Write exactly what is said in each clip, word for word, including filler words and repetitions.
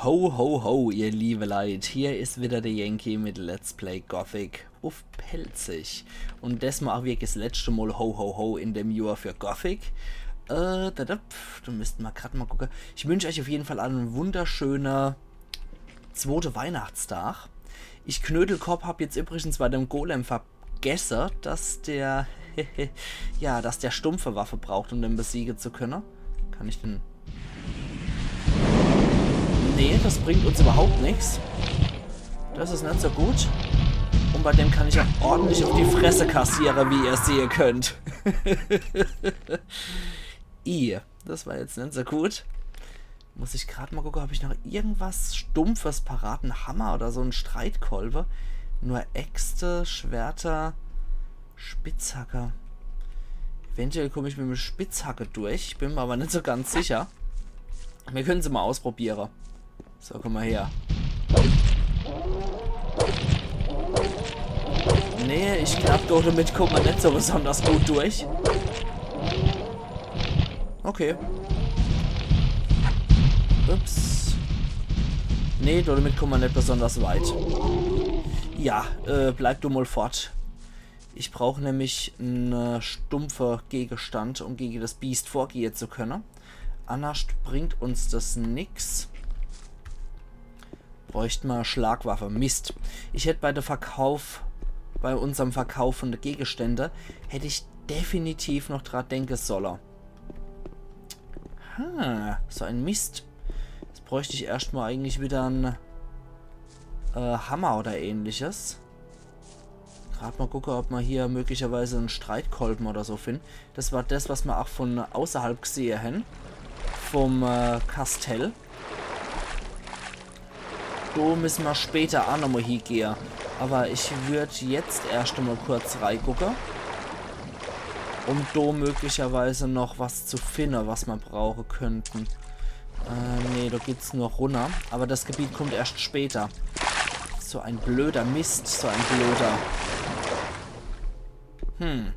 Ho, ho, ho, ihr liebe Leit. Hier is wieder der Yankee mit Let's Play Gothic uff Pälzisch. Un des mol ach wirklich 's letschte Mol ho, ho, ho in dem Johr für Gothic. Äh, da, da, pf, do misst mer grad mol gucke. Ich wünsch eich uff jeden Fall alle en wunderschöne zwote Weihnachtstag. Ich Knödelkopp hab jetzt übrigens bei dem Golem vergesse, dass der, ja, dass der stumpfe Waffe braucht, um den besiege zu könne. Kann ich den... Nee, des bringt uns überhaupt nix. Des is net so gut. Un bei dem kann ich ach ordentlich uff die Fresse kassiere, wie ihr sehe könnt. I, des war jetzt net so gut. Muss ich grad mol gucke, hab ich noch irgendwas Stumpfes parat? En Hammer oder so en Streitkolbe? Nur Äxte, Schwerter, Spitzhacke. Eventuell komm ich mit em Spitzhacke durch. Ich bin mer aber net so ganz sicher. Mir können's mol ausprobiere. So, komm mol her. Nee, ich glaab, do damit kommt mer net so besonders gut durch. Okay. Ups. Nee, do damit kommt mer net besonders weit. Ja, äh, bleib du mol fort. Ich brauch nämlich en, äh, stumpfe Gegenstand, um gege des Biest vorgehe zu könne. Annerscht bringt uns des nix. Bräucht mer Schlagwaffe. Mist. Ich hätt bei de Verkauf, bei unserm Verkauf von de Gegenstände, hätt ich definitiv noch dra denke solle. Ha, so en Mist. Jetzt bräucht ich erscht mol eigentlich wieder en, äh, Hammer oder ähnliches. Grad mol gucke, ob mer hier möglicherweise en Streitkolben oder so find. Des war des, was mer ach von außerhalb gsehe hen. Vom, äh, Kastell. Do misse mer später ach nochmol hiegehe. Aber ich würd jetzt erscht mol kurz reigucke. Um do möglicherweise noch was zu finne, was mer brauche könnten. Äh, nee, do geht's nur runner. Aber des Gebiet kommt erscht später. So en blöder Mist, so en blöder. Hm.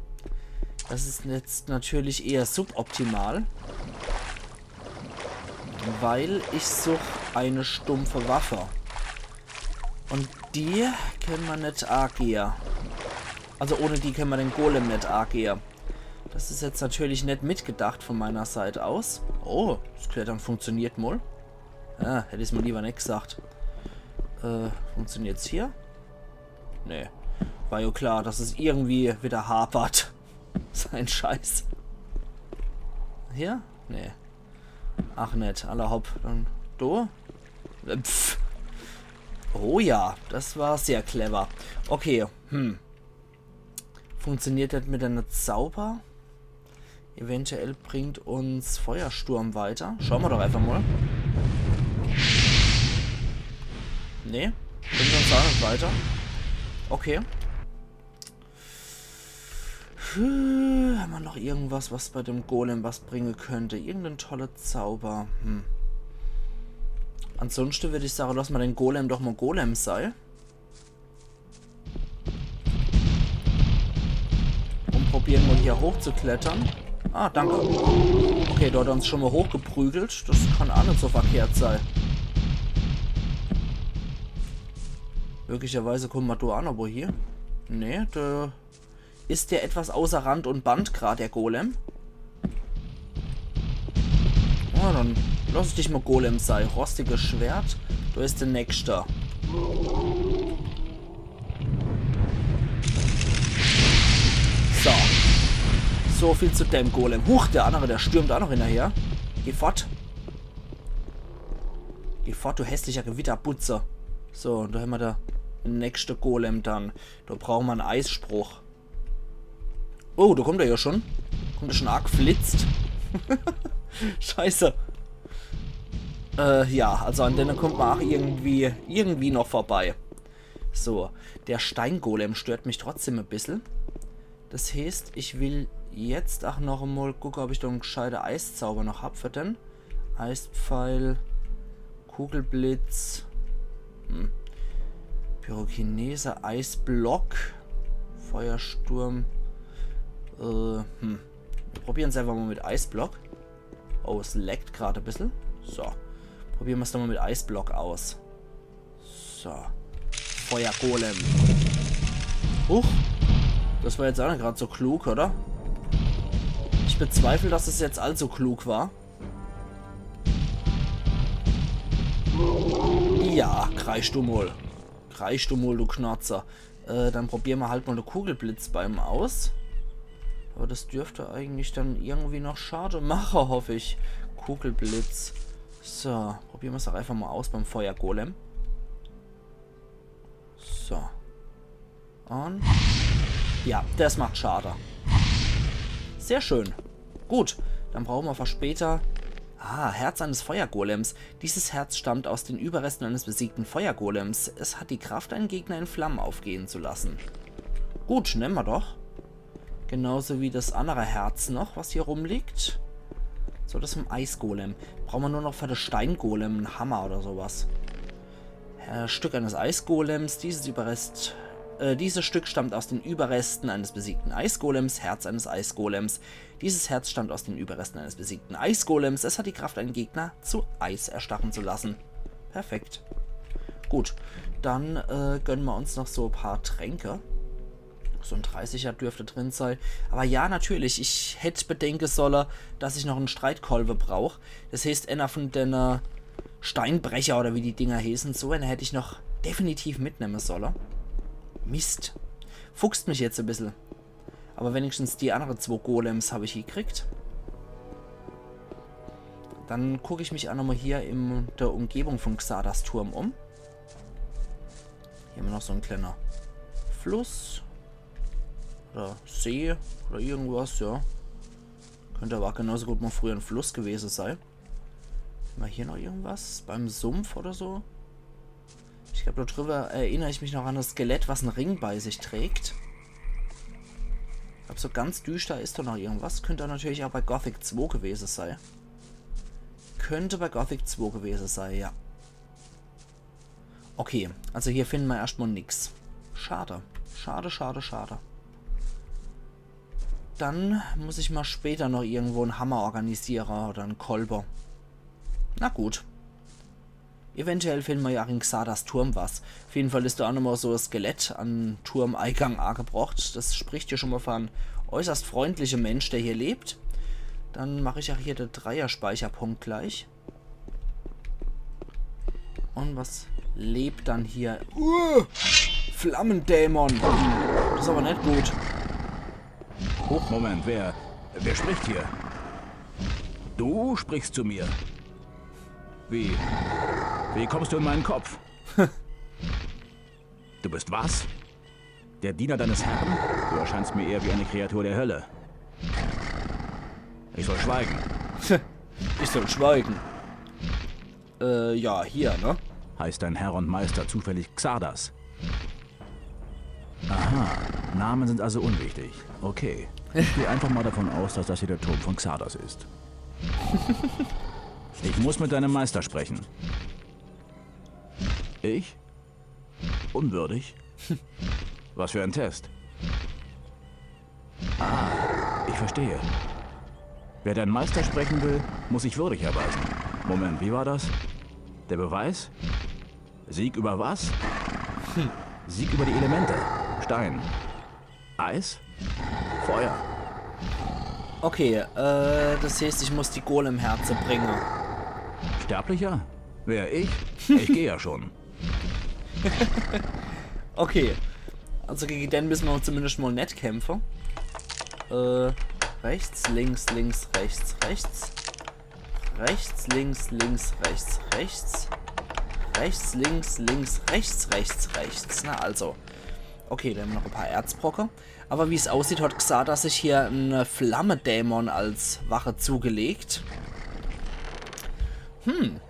Des is jetzt natürlich eher suboptimal. Weil ich such en stumpfe Waffe. Un die könne mer net agehe. Also ohne die könne mer den Golem net agehe. Des is jetzt natürlich net mitgedacht von meiner Seit aus. Oh, des Klettern funktioniert mol. Ah, hätt ich's mol lieber net gsacht. Äh, funktioniert's hier? Nee. War jo klar, dass es irgendwie wieder hapert. So en Scheiß. Hier? Nee. Ach net, alla hopp. Dann do. Äh, pff. Oh ja, des war sehr clever. Okay, hm. Funktioniert des mit eme Zauber? Eventuell bringt uns Feuersturm weiter. Schaue mer doch einfach mol. Nee, bringt uns ach net weiter. Okay. Puh, hämmer noch irgendwas, was bei dem Golem was bringe könnt? Irgenden tolle Zauber. Hm. Ansunschte würd ich sage, losse mer den Golem doch mol Golem sei. Un probiere mol hier hochzuklettere. Ah, danke. Okay, do hat er uns schun mol hochgeprügelt. Des kann ach net so verkehrt sei. Möglicherweise kumme mer do ach noch wo hie. Nee, do is der etwas außer Rand un Band grad, der Golem. Na, dann loss ich dich mol Golem sei. Rostiges Schwert. Do is de nächste. So. So viel zu dem Golem. Huch, der annere, der stürmt ach noch hinnerher. Geh fort. Geh fort, du hässlicher Gewitterbutze. So, un do hämmer de nächste Golem dann. Do brauche mer en Eisspruch. Oh, do kummt er jo schun. Kummt er schun aageflitzt. Scheiße. Äh, ja, also an denne kummt mer ach irgendwie, irgendwie noch vorbei. So, der Steingolem stört mich trotzdem e bissel. Des heeßt, ich will jetzt ach noch emol gucke, ob ich do en gscheite Eiszauber noch hab für den. Eispfeil, Kugelblitz, hm. Pyrokinese, Eisblock, Feuersturm. Äh, hm. Mir probieren's einfach mol mit Eisblock. Oh, es laggt grad e bissel. So. Probiere mer's doch mal mit Eisblock aus. So. Feuergolem. Huch. Das war jetzt ach net grad so klug, oder? Ich bezweifle, dass es jetzt allzu klug war. Ja, kreisch du mol. Kreisch du mol, du Knarzer. Äh, dann probiere mer halt mol de Kugelblitz beim aus. Aber das dürft eigentlich dann irgendwie noch Schade mache, hoff ich. Kugelblitz. So, probiere mer's doch einfach mal aus beim Feuergolem. So. Und ja, das macht Schade. Sehr schön. Gut, dann brauche mer für später. Ah, Herz eines Feuergolems. Dieses Herz stammt aus den Überresten eines besiegten Feuergolems. Es hat die Kraft, einen Gegner in Flammen aufgehen zu lassen. Gut, nemme mer doch. Genauso wie das andere Herz noch, was hier rumliegt. So, das vom Eisgolem. Brauche mer nur noch für de Steingolem en Hammer oder sowas. Äh, Stück eines Eisgolems. Dieses Überrest, äh, dieses Stück stammt aus den Überresten eines besiegten Eisgolems. Herz eines Eisgolems. Dieses Herz stammt aus den Überresten eines besiegten Eisgolems. Es hat die Kraft, einen Gegner zu Eis erstarren zu lassen. Perfekt. Gut, dann äh, gönne mer uns noch so e paar Tränke. So en Dreißiger dürft drin sei. Aber ja, natürlich, ich hätt bedenke solle, dass ich noch en Streitkolwe brauch. Das heißt, einer von denne Steinbrecher oder wie die Dinger heeßen, so einer hätt ich noch definitiv mitnemme solle. Mist. Fuchst mich jetzt e bissel. Aber wenigstens die andere zwo Golems hab ich gekriegt. Dann guck ich mich ach nochmal hier in der Umgebung von Xardas Turm um. Hier hemmer noch so en kleiner Fluss. Oder See oder irgendwas, ja. Könnte aber ach genauso gut mal früher en Fluss gewese sei. Hemmer hier noch irgendwas? Beim Sumpf oder so? Ich glaub, da drüber erinner ich mich noch an das Skelett, was en Ring bei sich trägt. Ich glaub, so ganz düster is da noch irgendwas. Könnte natürlich ach bei Gothic zwo gewese sei. Könnte bei Gothic zwo gewese sei, ja. Okay, also hier finden mer erscht mal nix. Schade. Schade, schade, schade. Dann muss ich mal später noch irgendwo en Hammer organisiere oder en Kolbe. Na gut. Eventuell finden mer ja ach in Xardas Turm was. Auf jeden Fall is da ach nochmal so e Skelett an Turmeigang agebrocht. Das spricht ja schon mal für en äußerst freundliche Mensch, der hier lebt. Dann mach ich ach hier de Dreierspeicherpunkt gleich. Und was lebt dann hier? Uh, Flammendämon. Das is aber net gut. Hoch, Moment, wer, wer spricht hier? Du sprichst zu mir. Wie, wie kommst du in meinen Kopf? Du bist was? Der Diener deines Herrn? Du erscheinst mir eher wie eine Kreatur der Hölle. Ich soll schweigen. Ich soll schweigen. Äh, ja, hier, ne? Heißt dein Herr und Meister zufällig Xardas? Aha, Namen sind also unwichtig. Okay. Ich gehe einfach mal davon aus, dass das hier der Turm von Xardas ist. Ich muss mit deinem Meister sprechen. Ich? Unwürdig? Was für ein Test. Ah, ich verstehe. Wer deinen Meister sprechen will, muss sich würdig erweisen. Moment, wie war das? Der Beweis? Sieg über was? Sieg über die Elemente. Stein. Eis? Feuer. Okay, äh, das heißt, ich muss die Golemherze bringe. Sterblicher? Wer, ich? Ich gehe ja schon. Okay. Also gegen den müssen wir zumindest mal net kämpfen. Äh, rechts, links, links, rechts, rechts. Rechts, links, links, rechts, rechts. Rechts, links, links, rechts, rechts, rechts. Na also. Okay, da hemmer noch e paar Erzbrocke. Aber wie's aussieht, hat Xardas sich hier en Flammedämon als Wache zugelegt. Hm.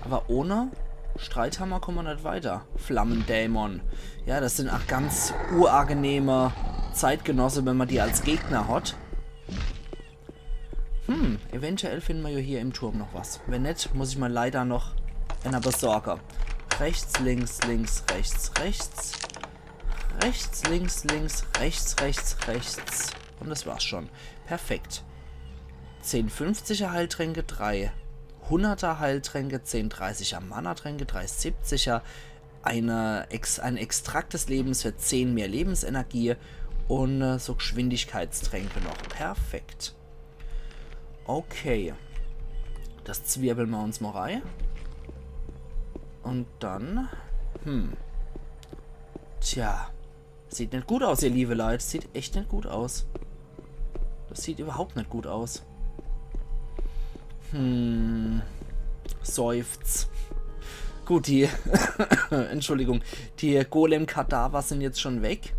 Aber ohne Streithammer kommen wir net weiter. Flammendämon. Ja, das sind ach ganz urangenehme Zeitgenosse, wenn man die als Gegner hat. Hm, eventuell finden wir ja hier im Turm noch was. Wenn net, muss ich mir leider noch einer besorgen. Rechts, links, links, rechts, rechts. Rechts, links, links, rechts, rechts, rechts. Und das war's schon. Perfekt. Zehn fünfziger Heiltränke, drei hunderter Heiltränke, zehn dreißiger Mana-Tränke, drei siebziger, eine Ex-, ein Extrakt des Lebens für zehn mehr Lebensenergie und äh, so Geschwindigkeitstränke noch. Perfekt. Okay. Das zwirbeln mer uns mal rei. Und dann. Hm. Tja. Sieht net gut aus, ihr liebe Leit. Sieht echt net gut aus. Das sieht überhaupt net gut aus. Hm. Seufz. Gut, die. Entschuldigung. Die Golem-Kadaver sind jetzt schon weg.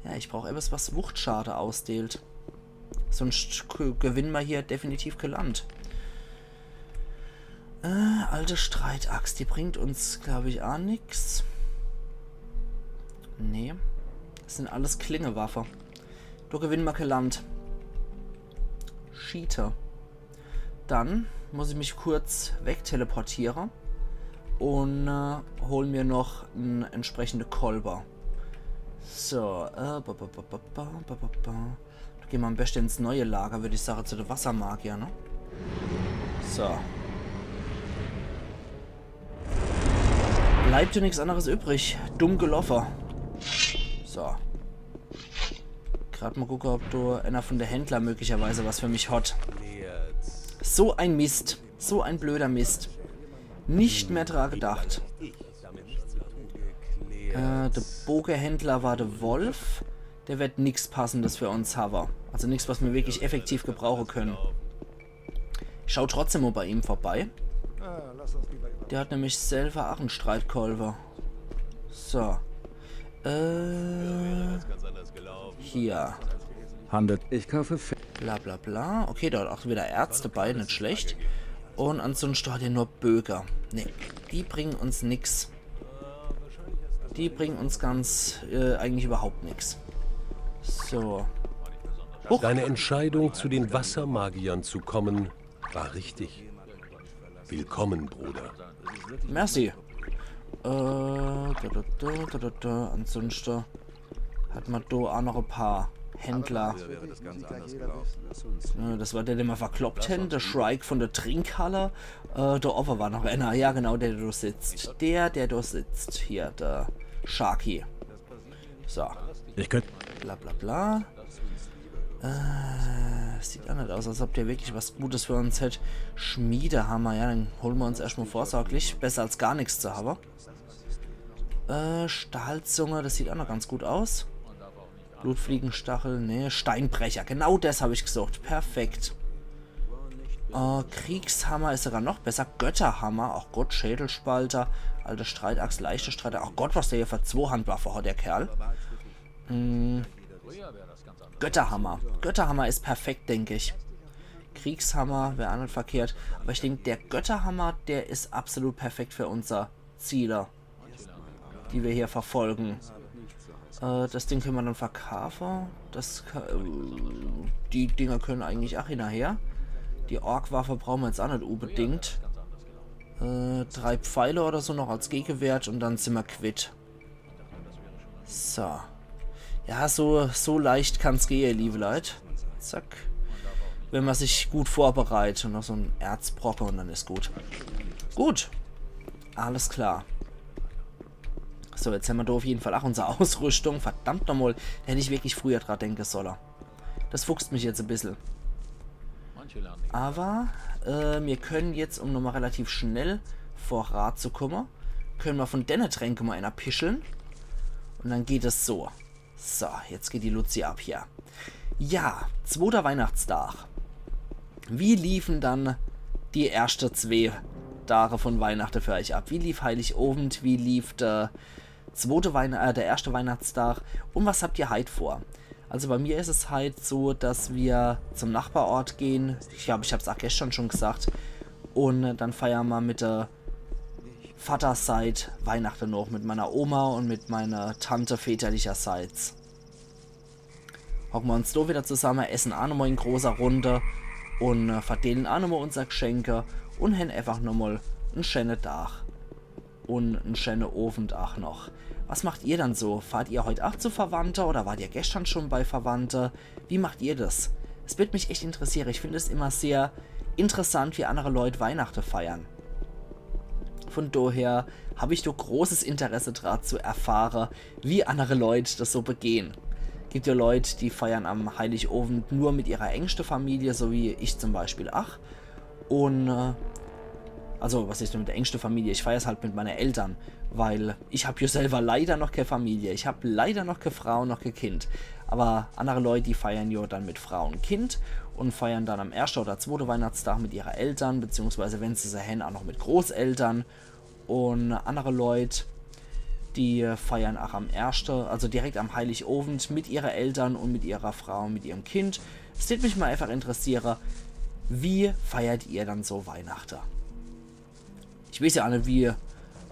Ja, ich brauch etwas, was Wuchtschade ausdeelt. Sonst k- gewinnen mer hier definitiv kä Land. Äh, alte Streitaxt, die bringt uns, glaub ich, aa nix. Nee. Das sind alles Klingewaffe. Do gewinnen mer kä Land. Schiete. Dann muss ich mich kurz wegteleportiere und äh, hol mir noch en entsprechende Kolbe. So, äh, ba, ba, ba. Do gehn mer am beschte ins neue Lager, würd ich sage, zu de Wassermagier, ne? So. Bleibt jo nix anderes übrig. Dumm geloffe. So. Grad mal gucke, ob do einer von de Händler möglicherweise was für mich hat. So ein Mist. So ein blöder Mist. Nicht mehr dra gedacht. Äh, de Bogehändler war de Wolf. Der wird nix Passendes für uns hawwe. Also nix, was mer wirklich effektiv gebrauche können. Ich schau trotzdem mal bei ihm vorbei. Der hat nämlich selber ach en Streitkolbe. So. Äh. Hier. Handelt. Ich kaufe Fe- Bla bla bla. Okay, der hat auch wieder Erz dabei, net schlecht. Und ansonsten hat er nur Böge. Nee, die bringen uns nix. Die bringen uns ganz, äh, eigentlich überhaupt nix. So. Huch. Deine Entscheidung, zu den Wassermagiern zu kommen, war richtig. Willkommen, Bruder. Merci. Äh, da, da, da, da, da, da. Ansonsten hat mer do auch noch e paar Händler. Früher wäre das ganz anders gelaufen. Äh, das war der, den mer verkloppt hätten, der Shrike von der Trinkhalle. Äh, do owwe war noch einer. Ja, genau, der, der do sitzt. Der, der do sitzt. Hier, der Sharky. So. Ich könnt Bla, bla, bla. Äh, sieht auch net aus, als ob der wirklich was Gutes für uns hätt. Schmiedehammer, ja, den holen mer uns erstmal vorsorglich. Besser als gar nix zu haben. Äh, Stahlzunge, das sieht auch noch ganz gut aus. Blutfliegenstachel, nee, Steinbrecher, genau das hab ich gesucht. Perfekt. Äh, Kriegshammer ist sogar noch besser. Götterhammer, ach Gott, Schädelspalter, alte Streitaxt, leichte Streitaxt. Ach Gott, was der hier für Zweihandwaffe hat, der Kerl. Mm. Götterhammer. Götterhammer ist perfekt, denk ich. Kriegshammer wär auch net verkehrt. Aber ich denk, der Götterhammer, der ist absolut perfekt für unser Ziele, die wir hier verfolgen. Äh, das Ding können wir dann verkaufen. Das ka- äh, die Dinger können eigentlich auch hinterher. Die Orkwaffe brauchen wir jetzt auch nicht unbedingt. Äh, drei Pfeile oder so noch als Gegenwert und dann sind wir quitt. So. Ja, so, so leicht kann's gehen, liebe Leute. Zack. Wenn man sich gut vorbereitet und noch so ein Erzbrocken und dann ist gut. Gut. Alles klar. So, jetzt haben wir da auf jeden Fall auch unsere Ausrüstung. Verdammt nochmal, da hätte ich wirklich früher dran denken sollen. Das fuchst mich jetzt ein bisschen. Aber äh, wir können jetzt, um nochmal relativ schnell voranzukommen, können wir von denne Tränke mal einer pischeln. Und dann geht es so. So, jetzt geht die Luzi ab hier. Ja, zweiter Weihnachtstag. Wie liefen dann die ersten zwei Tage von Weihnachten für euch ab? Wie lief Heiligabend? Wie lief der zweite Weihn äh, der erste Weihnachtstag? Und was habt ihr heute vor? Also bei mir ist es halt so, dass wir zum Nachbarort gehen. Ich glaube, ich habe es auch gestern schon gesagt. Und dann feiern wir mit der Vaterseite Weihnachten noch mit meiner Oma und mit meiner Tante väterlicherseits. Hocken wir uns da wieder zusammen, essen auch nochmal in großer Runde und äh, verteilen auch nochmal unsere Geschenke und haben einfach nochmal einen schönen Tag und einen schönen Abend auch noch. Was macht ihr dann so? Fahrt ihr heute auch zu Verwandte oder wart ihr gestern schon bei Verwandte? Wie macht ihr das? Es würde mich echt interessieren. Ich finde es immer sehr interessant, wie annere Leut Weihnachte feiern. Von doher hab ich do großes Interesse dra zu erfahre, wie annere Leut das so begehn. Gibt ja Leut, die feiern am Heiligowend nur mit ihrer engschte Familie, so wie ich zum Beispiel ach. Un, äh, also, was heißt nur mit der engschte Familie? Ich feier's halt mit meine Eltern, weil ich hab jo selber leider noch ke Familie. Ich hab leider noch ke Frau, noch ke Kind. Aber annere Leut, die feiern jo dann mit Frau un Kind un feiern dann am erschte oder zwote Weihnachtstag mit ihre Eltern, beziehungsweise wenn se se hen, ach noch mit Großeltern. Un annere Leut, die feiern ach am erschte, also direkt am Heiligowend mit ihre Eltern un mit ihrer Frau, mit ihrem Kind. Es tät mich mal einfach interessiere, wie feiert ihr dann so Weihnachte? Ich weeß ja ach net, wie, äh,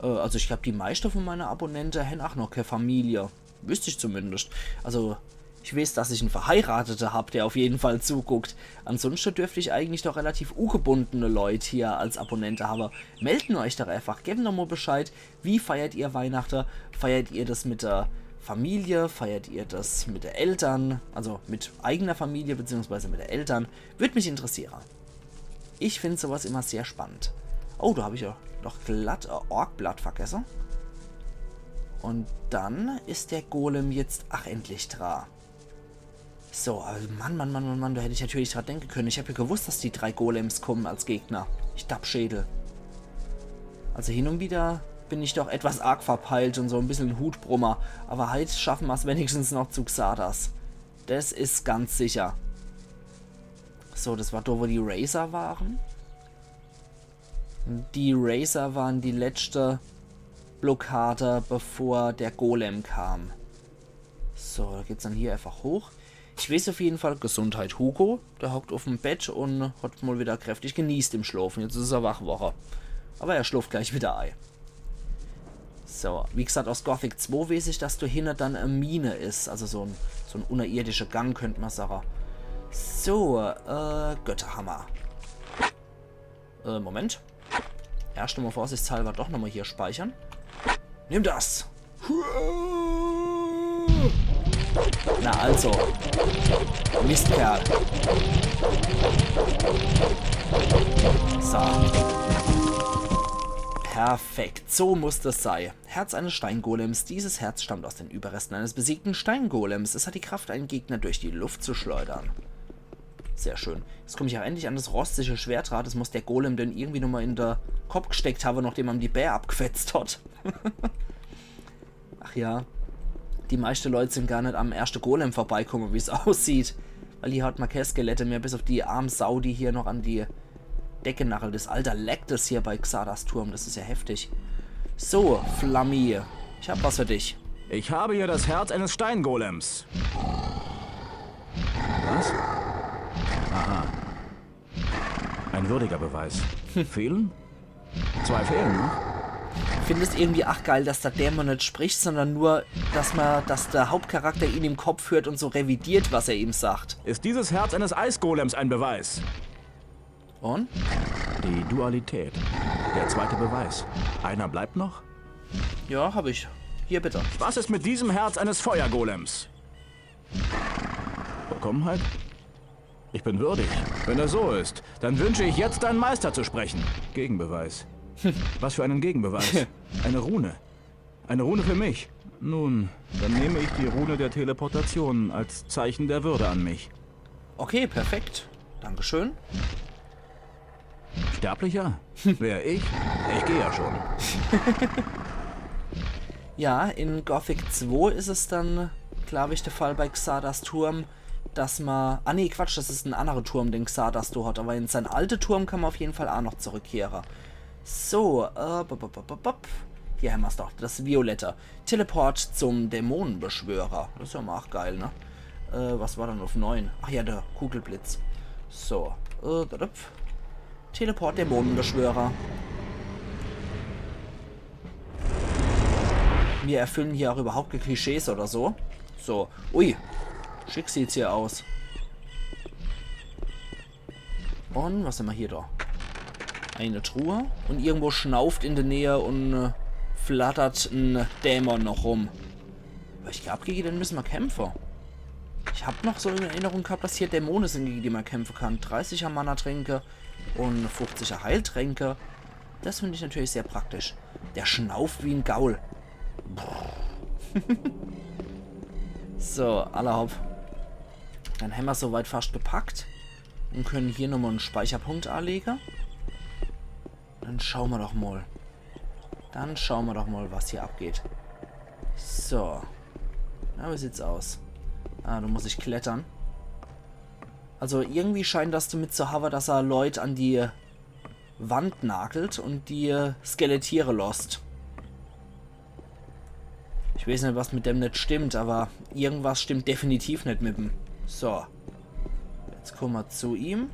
also ich glaub, die meischte von meine Abonnente hen ach noch ke Familie. Wüsst ich zumindest. Also, ich weeß, dass ich en Verheiratete hab, der auf jeden Fall zuguckt. Ansonschte dürft ich eigentlich doch relativ ugebundene Leut hier als Abonnente habe. Melden euch doch einfach, gebt doch mal Bescheid, wie feiert ihr Weihnachte? Feiert ihr das mit der Familie? Feiert ihr das mit der Eltern? Also mit eigener Familie beziehungsweise mit der Eltern? Würd mich interessiere. Ich find sowas immer sehr spannend. Oh, do hab ich ja noch glatt e Orkblatt vergesse. Un dann is der Golem jetzt ach endlich dra. So, also Mann, Mann, Mann, Mann, Mann, do hätt ich natürlich dra denke könne. Ich hab ja gewusst, dass die drei Golems kommen als Gegner. Ich Dappschädel. Also hin un wieder bin ich doch etwas arg verpeilt un so e bissel en Hutbrummer. Aber heit schaffe mer's wenigstens noch zu Xardas. Das is ganz sicher. So, das war do, wo die Razer waren. Die Razer waren die letschte Blockade, bevor der Golem kam. So, do geht's dann hier einfach hoch. Ich weeß auf jeden Fall, Gesundheit, Hugo. Der hockt auf'm Bett un hat mal wieder kräftig geniest im Schlaf. Jetzt is er wach worre. Aber er schloft gleich wieder ei. So, wie gesagt, aus Gothic zwei weeß ich, dass do hinne dann e Mine is. Also so en, so en unnerirdische Gang, könnt ma sage. So, äh, Götterhammer. Äh, Moment. Erscht mal vorsichtshalber doch nochmal hier speichern. Nimm das! Na also. Mistkerl. So. Perfekt. So muss das sei. Herz eines Steingolems. Dieses Herz stammt aus den Überresten eines besiegten Steingolems. Es hat die Kraft, einen Gegner durch die Luft zu schleudern. Sehr schön. Jetzt komm ich ach endlich an das rostige Schwert dra. Das muss der Golem dann irgendwie nochmal in de Kopp gsteckt habe, nachdem er ihm die Bää abgefetzt hat. Ach ja. Die meischte Leut sin gar net am erschte Golem vorbeikomme, wie's aussieht. Weil hier hat ma kee Skelette mehr, bis auf die arm Sau, die hier noch an die Decke nachelt is. Alter, laggt es hier bei Xardas Turm. Das is ja heftig. So, Flammi. Ich hab was für dich. Ich habe hier das Herz eines Steingolems. Was? Aha. Ein würdiger Beweis. Fehlen? Zwei fehlen noch. Ich find es irgendwie ach geil, dass der Dämon net spricht, sondern nur, dass ma, dass der Hauptcharakter ihn im Kopf hört und so revidiert, was er ihm sagt. Ist dieses Herz eines Eisgolems ein Beweis? Und? Die Dualität. Der zweite Beweis. Einer bleibt noch? Ja, hab ich. Hier bitte. Was ist mit diesem Herz eines Feuergolems? Vollkommenheit? Ich bin würdig. Wenn er so ist, dann wünsche ich jetzt, deinen Meister zu sprechen. Gegenbeweis. Was für einen Gegenbeweis? Eine Rune. Eine Rune für mich. Nun, dann nehme ich die Rune der Teleportation als Zeichen der Würde an mich. Okay, perfekt. Dankeschön. Sterblicher? Wer, ich? Ich gehe ja schon. Ja, in Gothic zwei is es dann, glaub ich, der Fall bei Xardas Turm, dass ma, ah nee, Quatsch, das is en annerer Turm, den Xardas do hat, aber in sein alter Turm kann ma auf jeden Fall ach noch zurückkehre. So, äh, bop, bop, bop, bop, bop. Hier hämmer's doch, das Violette. Teleport zum Dämonenbeschwörer. Das is ja mal ach geil, ne? Äh, was war dann auf neun? Ach ja, der Kugelblitz. So, äh, da, da. Teleport Dämonenbeschwörer. Wir erfüllen hier auch überhaupt keine Klischees oder so. So, ui. Schick sieht's hier aus. Und was hämmer hier da? Eine Truhe. Und irgendwo schnauft in der Nähe und, äh, flattert en Dämon noch rum. Aber ich glaub, gegen den müssen wir kämpfen. Ich hab noch so in Erinnerung gehabt, dass hier Dämonen sind, gegen die man kämpfen kann. Dreißiger Mana-Tränke. Und fünfziger Heiltränke. Das find ich natürlich sehr praktisch. Der schnauft wie en Gaul. Brrr. So, alla hopp. Dann hämmer's soweit fascht gepackt. Und können hier nochmal en Speicherpunkt anlege. Dann schaue mer doch mal. Dann schaue mer doch mal, was hier abgeht. So. Na, wie sieht's aus? Ah, do muss ich klettere. Also irgendwie scheint das damit zu hawwe, dass er Leut an die Wand nagelt und die skelettiere losst. Ich weeß net, was mit dem net stimmt, aber irgendwas stimmt definitiv net mit em. So. Jetzt komme mer zu ihm.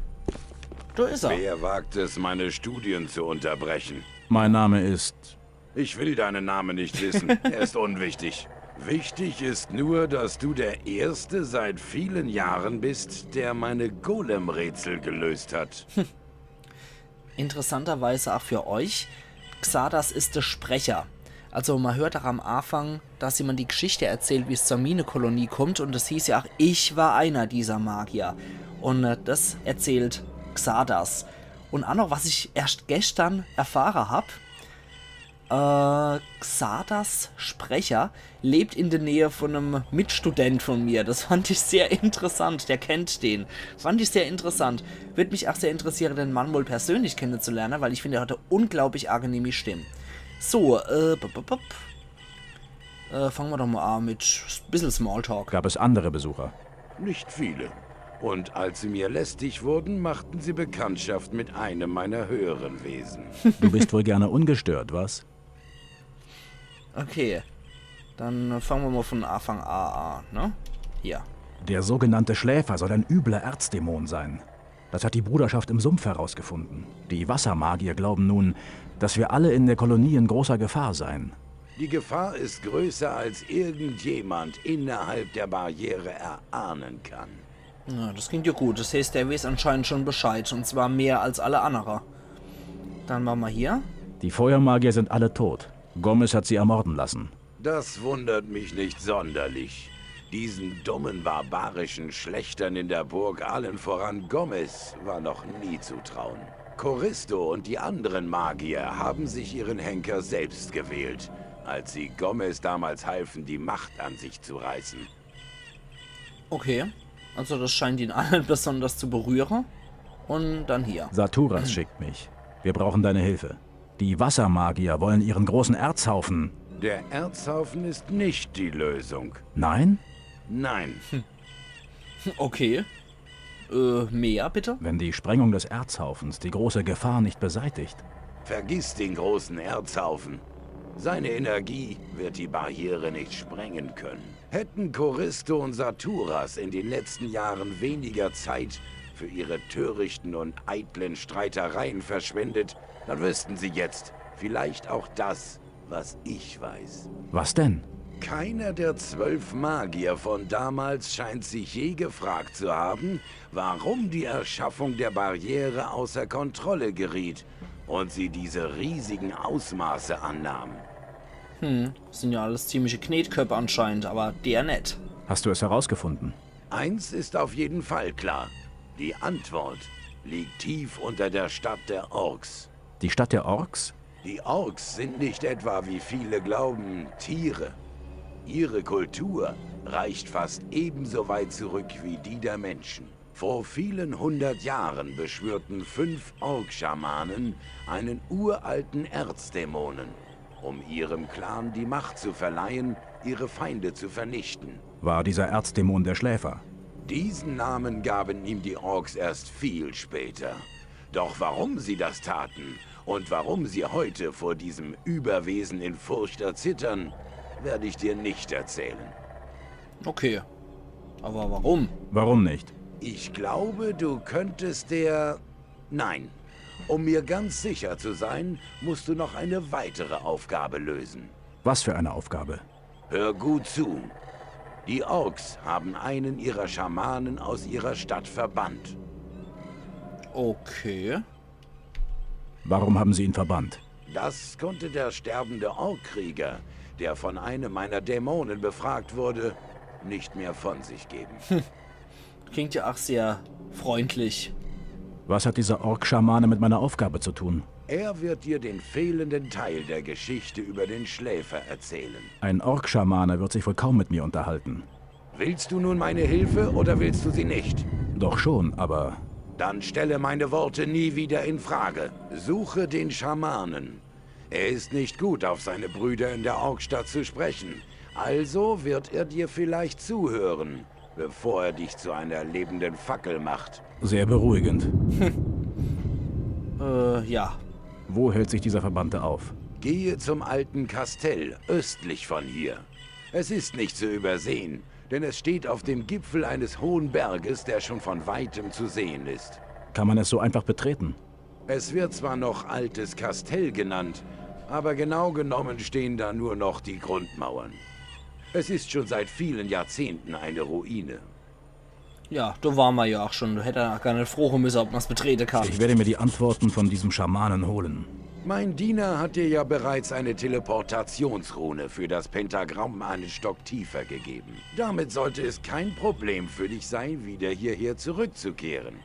Do is er. Wer wagt es, meine Studien zu unterbrechen? Mein Name ist... Ich will deinen Namen nicht wissen. Er ist unwichtig. Wichtig ist nur, dass du der Erste seit vielen Jahren bist, der meine Golem-Rätsel gelöst hat. Interessanterweise auch für euch, Xardas is de Sprecher. Also man hört auch am Anfang, dass jemand die Geschichte erzählt, wie es zur Minekolonie kommt, und es hieß ja auch, ich war einer dieser Magier. Und äh, das erzählt Xardas. Und auch noch, was ich erst gestern erfahre hab, äh, Xardas Sprecher lebt in der Nähe von einem Mitstudent von mir. Das fand ich sehr interessant. Der kennt den. Fand ich sehr interessant. Würd mich auch sehr interessieren, den Mann wohl persönlich kennenzulernen, weil ich finde, er hat eine unglaublich angenehme Stimme. So, äh, bup, bup, bup. Äh, fangen wir doch mal an mit ein bisschen Smalltalk. Gab es andere Besucher? Nicht viele. Und als sie mir lästig wurden, machten sie Bekanntschaft mit einem meiner höheren Wesen. Du bist wohl gerne ungestört, was? Okay. Dann fangen wir mal von Anfang A an, ne? Hier. Der sogenannte Schläfer soll ein übler Erzdämon sein. Das hat die Bruderschaft im Sumpf herausgefunden. Die Wassermagier glauben nun, dass wir alle in der Kolonie in großer Gefahr seien. Die Gefahr ist größer, als irgendjemand innerhalb der Barriere erahnen kann. Na, das klingt ja gut. Das heißt, der weiß anscheinend schon Bescheid. Und zwar mehr als alle anderen. Dann machen wir hier. Die Feuermagier sind alle tot. Gomez hat sie ermorden lassen. Das wundert mich nicht sonderlich. Diesen dummen, barbarischen Schlächtern in der Burg, allen voran Gomez, war noch nie zu trauen. Choristo und die anderen Magier haben sich ihren Henker selbst gewählt, als sie Gomez damals halfen, die Macht an sich zu reißen. Okay, also das scheint ihn allen besonders zu berühren. Und dann hier. Saturas schickt mich. Wir brauchen deine Hilfe. Die Wassermagier wollen ihren großen Erzhaufen. Der Erzhaufen ist nicht die Lösung. Nein? Nein. Okay. Äh, mehr bitte? Wenn die Sprengung des Erzhaufens die große Gefahr nicht beseitigt. Vergiss den großen Erzhaufen. Seine Energie wird die Barriere nicht sprengen können. Hätten Choristo und Saturas in den letzten Jahren weniger Zeit für ihre törichten und eitlen Streitereien verschwendet, dann wüssten sie jetzt vielleicht auch das, was ich weiß. Was denn? Keiner der zwölf Magier von damals scheint sich je gefragt zu haben, warum die Erschaffung der Barriere außer Kontrolle geriet und sie diese riesigen Ausmaße annahmen. Hm, das sind ja alles ziemliche Knetköppe anscheinend, aber der net. Hast du es herausgefunden? Eins ist auf jeden Fall klar. Die Antwort liegt tief unter der Stadt der Orks. Die Stadt der Orks? Die Orks sind nicht etwa, wie viele glauben, Tiere. Ihre Kultur reicht fast ebenso weit zurück wie die der Menschen. Vor vielen hundert Jahren beschwörten fünf Ork-Schamanen einen uralten Erzdämonen, um ihrem Clan die Macht zu verleihen, ihre Feinde zu vernichten. War dieser Erzdämon der Schläfer? Diesen Namen gaben ihm die Orks erst viel später. Doch warum sie das taten und warum sie heute vor diesem Überwesen in Furcht erzittern, werde ich dir nicht erzählen. Okay. Aber warum? Warum nicht? Ich glaube, du könntest der... Nein. Um mir ganz sicher zu sein, musst du noch eine weitere Aufgabe lösen. Was für eine Aufgabe? Hör gut zu. Die Orks haben einen ihrer Schamanen aus ihrer Stadt verbannt. Okay. Warum haben sie ihn verbannt? Das konnte der sterbende Orkkrieger, der von einem meiner Dämonen befragt wurde, nicht mehr von sich geben. Klingt ja auch sehr freundlich. Was hat dieser Ork-Schamane mit meiner Aufgabe zu tun? Er wird dir den fehlenden Teil der Geschichte über den Schläfer erzählen. Ein Ork-Schamane wird sich wohl kaum mit mir unterhalten. Willst du nun meine Hilfe oder willst du sie nicht? Doch schon, aber Dann stelle meine Worte nie wieder in Frage. Suche den Schamanen. Er ist nicht gut, auf seine Brüder in der Orkstadt zu sprechen. Also wird er dir vielleicht zuhören, bevor er dich zu einer lebenden Fackel macht. Sehr beruhigend. Äh, ja. Wo hält sich dieser Verbannte auf? Gehe zum alten Kastell, östlich von hier. Es ist nicht zu übersehen, denn es steht auf dem Gipfel eines hohen Berges, der schon von weitem zu sehen ist. Kann man es so einfach betreten? Es wird zwar noch Altes Kastell genannt, aber genau genommen stehen da nur noch die Grundmauern. Es ist schon seit vielen Jahrzehnten eine Ruine. Ja, do ware mer ja ach schon. Do hätt er gar net froche müsse, ob mer's betrete kann. Ich werde mir die Antworten von diesem Schamanen holen. Mein Diener hat dir ja bereits eine Teleportationsrune für das Pentagramm einen Stock tiefer gegeben. Damit sollte es kein Problem für dich sein, wieder hierher zurückzukehren.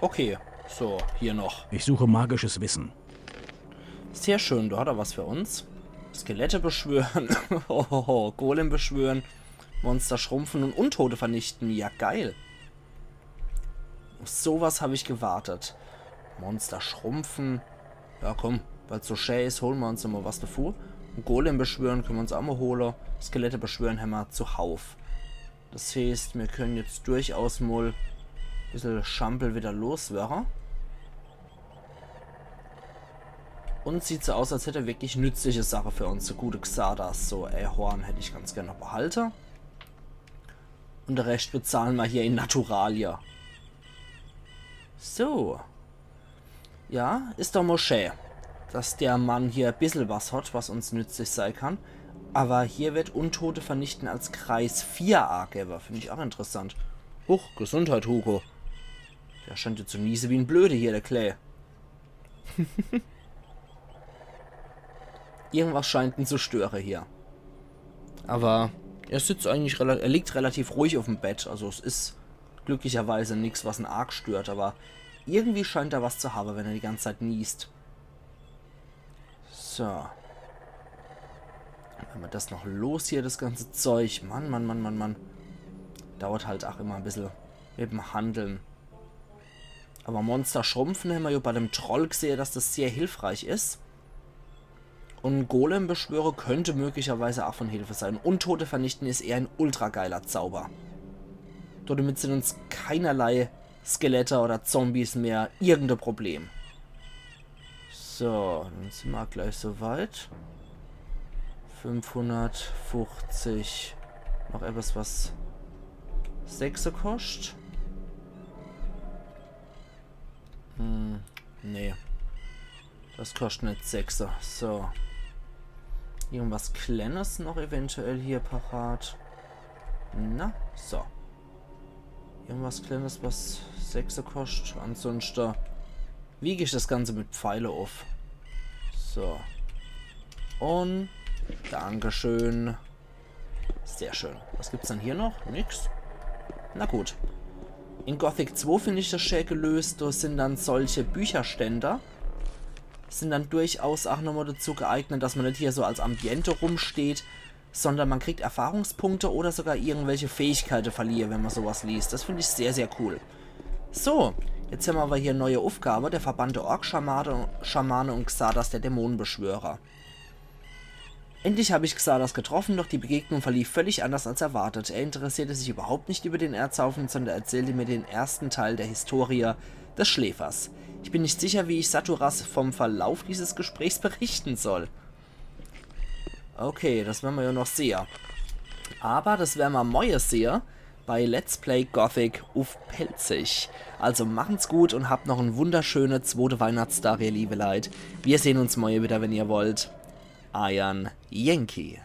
Okay, so, hier noch. Ich suche magisches Wissen. Sehr schön, do hat er was für uns. Skelette beschwören, Hohoho, Golem beschwören, Monster schrumpfen und Untote vernichten. Ja, geil. Uff sowas hab ich gewartet. Monster schrumpfen. Ja, komm, weil's so schä is, hole mer uns immer was devu. Golem beschwören könne mer uns ach mal hole. Skelette beschwören hämmer zuhauf. Das heeßt, mir könne jetzt durchaus mal bissel Schampel wieder loswerre. Und sieht so aus, als hätt er wirklich nützliche Sache für uns, de gute Xardas. So, e Horn hätt ich ganz gern noch behalte. Und de Rescht bezahle mer hier in Naturalia. So. Ja, is doch mal schä, dass der Mann hier e bissel was hat, was uns nützlich sei kann. Aber hier wird Untote vernichten als Kreis vier agewwe. Find ich ach interessant. Huch, Gesundheit, Hugo. Der scheint jetzt zu niese wie en Blöde hier, der Klä. Irgendwas scheint en zu störe hier. Aber er sitzt eigentlich, rela- er liegt relativ ruhig uff'm Bett. Also es is glücklicherweise nix, was en arg stört, aber irgendwie scheint er was zu habe, wenn er die ganze Zeit niest. So. Wenn mer das noch los hier, das ganze Zeug. Mann, Mann, Mann, Mann, Mann. Dauert halt ach immer e bissel mit'm Handeln. Aber Monster schrumpfen hämmer ja bei dem Troll gesehe, dass das sehr hilfreich is. Und Golem beschwöre könnte möglicherweise ach von Hilfe sein. Untote vernichten is eher en ultra geiler Zauber. Dodemit sind uns keinerlei Skelette oder Zombies mehr irgende Problem. So, dann sind mer gleich so weit. Fünfhundertfuchzig. Noch etwas, was sechse koscht. Hm, nee. Das koscht net sechse. So. Irgendwas Kleines noch eventuell hier parat. Na, so. Irgendwas Kleines, was sechse koscht. Ansonsten wieg ich das Ganze mit Pfeile uff. So. Und Dankeschön. Sehr schön. Was gibt's dann hier noch? Nix. Na gut. In Gothic zwei find ich das schä gelöst. Do sind dann solche Bücherständer. Sind dann durchaus ach nochmal dazu geeignet, dass man net hier so als Ambiente rumsteht, sondern man kriegt Erfahrungspunkte oder sogar irgendwelche Fähigkeite verliehe, wenn man sowas liest. Das find ich sehr, sehr cool. So, jetzt hämmer aber hier neue Aufgabe. Der verbannte Ork-Schamane Schamane und Xardas, der Dämonenbeschwörer. Endlich hab ich Xardas getroffen, doch die Begegnung verlief völlig anders als erwartet. Er interessierte sich überhaupt nicht über den Erzhaufen, sondern erzählte mir den ersten Teil der Historie des Schläfers. Ich bin nicht sicher, wie ich Saturas vom Verlauf dieses Gesprächs berichten soll. Okay, das werre mer ja noch sehe. Aber das werre mer morje sehe bei Let's Play Gothic uff Pälzisch. Also machen's gut und habt noch en wunderschöne zwote Weihnachtsdag, ihr liebe Leit. Wir sehen uns morje wieder, wenn ihr wollt. Eiern Yankee.